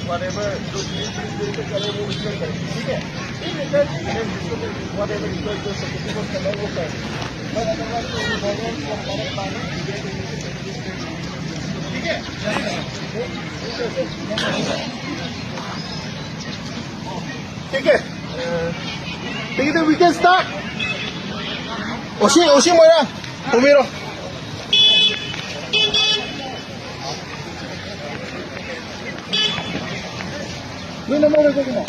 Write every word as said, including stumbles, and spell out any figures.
Whatever, जो चीज़ भी दिल को करे, वो उसमें करे, ठीक है? ठीक है, सर। And then जिसको भी whatever request जो सर, किसी को करना है, वो कर। But otherwise, तो ये बोल रहे हैं कि हमारे पानी पीने के लिए, ठीक है? ठीक है, ठीक है, then we can start. Oshi, Oshi, Moira, Omiro. No, no, no, no, no.